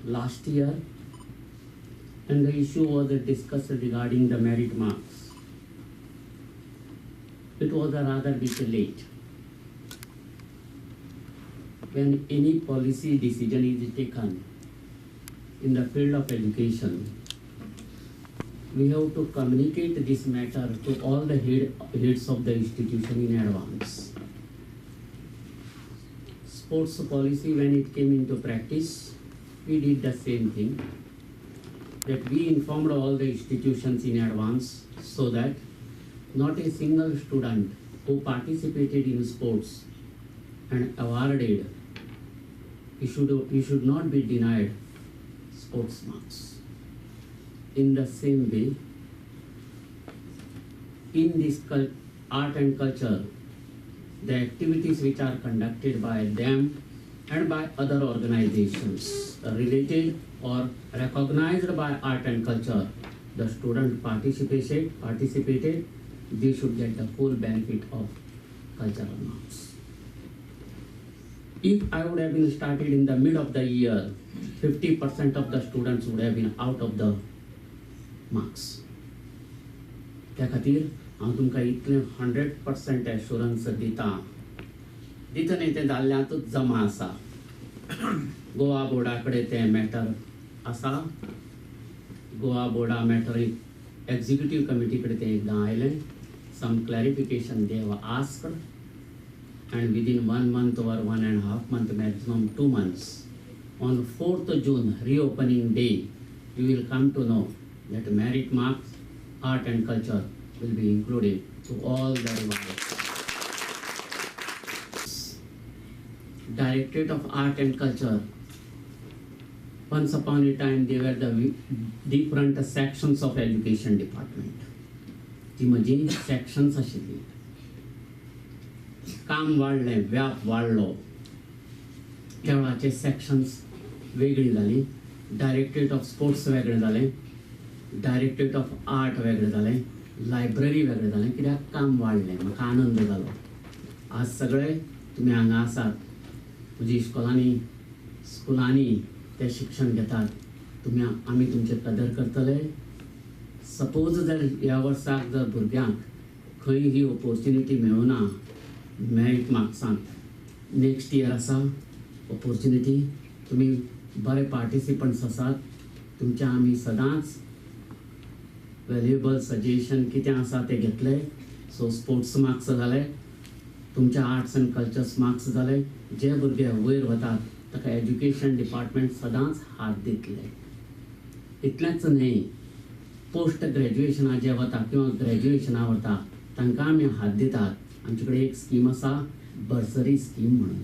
last year and the issue was discussed regarding the merit marks. It was a rather bit late. When any policy decision is taken in the field of education, we have to communicate this matter to all the heads of the institution in advance. Sports policy, when it came into practice, we did the same thing, that we informed all the institutions in advance so that not a single student who participated in sports and awarded, he should not be denied sports marks. In the same way, in this art and culture, the activities which are conducted by them and by other organizations related or recognized by art and culture, the student participated, they should get the full benefit of cultural marks. If I would have been started in the mid of the year, 50% of the students would have been out of the marks. त्या खातीर हांव तुमकां इतलें 100% एश्योरन्स दिता, दिता न्ही, तें जाल्ल्यांतूच जमा आसा. गोवा बोर्डा कडेन तें मॅटर आसा. गोवा बोर्डा मॅटर एक्झिक्युटीव कमिटी कडेन तें एकदां आयलें. Some clarification they have asked and within 1 month or 1.5 month, maximum 2 months, on 4th June reopening day, you will come to know that merit marks, art and culture will be included to all the rewards. Directorate of Art and Culture, once upon a time they were the different sections of education department. ती म्हजी sections आशिल्ली. काम वाडलें, व्याप वाडलो, त्या वेळाचे sections वेगळी जाली. डायरेक्टरेट ऑफ स्पोर्ट्स वेगळें जालें, डायरेक्टरेट ऑफ आर्ट वेगळें जालें, लायब्ररी वेगळें जालें. कित्याक काम वाडलें, म्हाका आनंद जालो. आज सगळे तुमी हांगा आसात, म्हजी इस्कोलांनी स्कुलांनी ते शिक्षण घेतात, तुमी आमी तुमचे कदर करतले. सपोज जर ह्या वर्साक जर भुरग्यांक खंय ही ऑपोर्चुनिटी मेळुना मेरीट मार्क्सांत, नेक्स्ट इयर आसा ऑपोर्चुनिटी. तुमी बरे पार्टिसिपंट्स आसात, तुमच्या आमी सदांच व्हॅल्युएबल सजेशन कितें आसा तें घेतले. सो स्पोर्ट्स मार्क्स जाले, तुमच्या आर्ट्स एंड कल्चर्स मार्क्स जाले. जे भुरगे वयर वतात ताका एज्युकेशन डिपार्टमेंट सदांच हात दितले. इतलेंच न्हय, पोस्ट ग्रॅज्युएशना जे वता किंवा ग्रॅज्युएशना वता तांकां आमी हात दितात. आमचे कडेन एक स्कीम आसा, बर्सरी स्कीम म्हणून.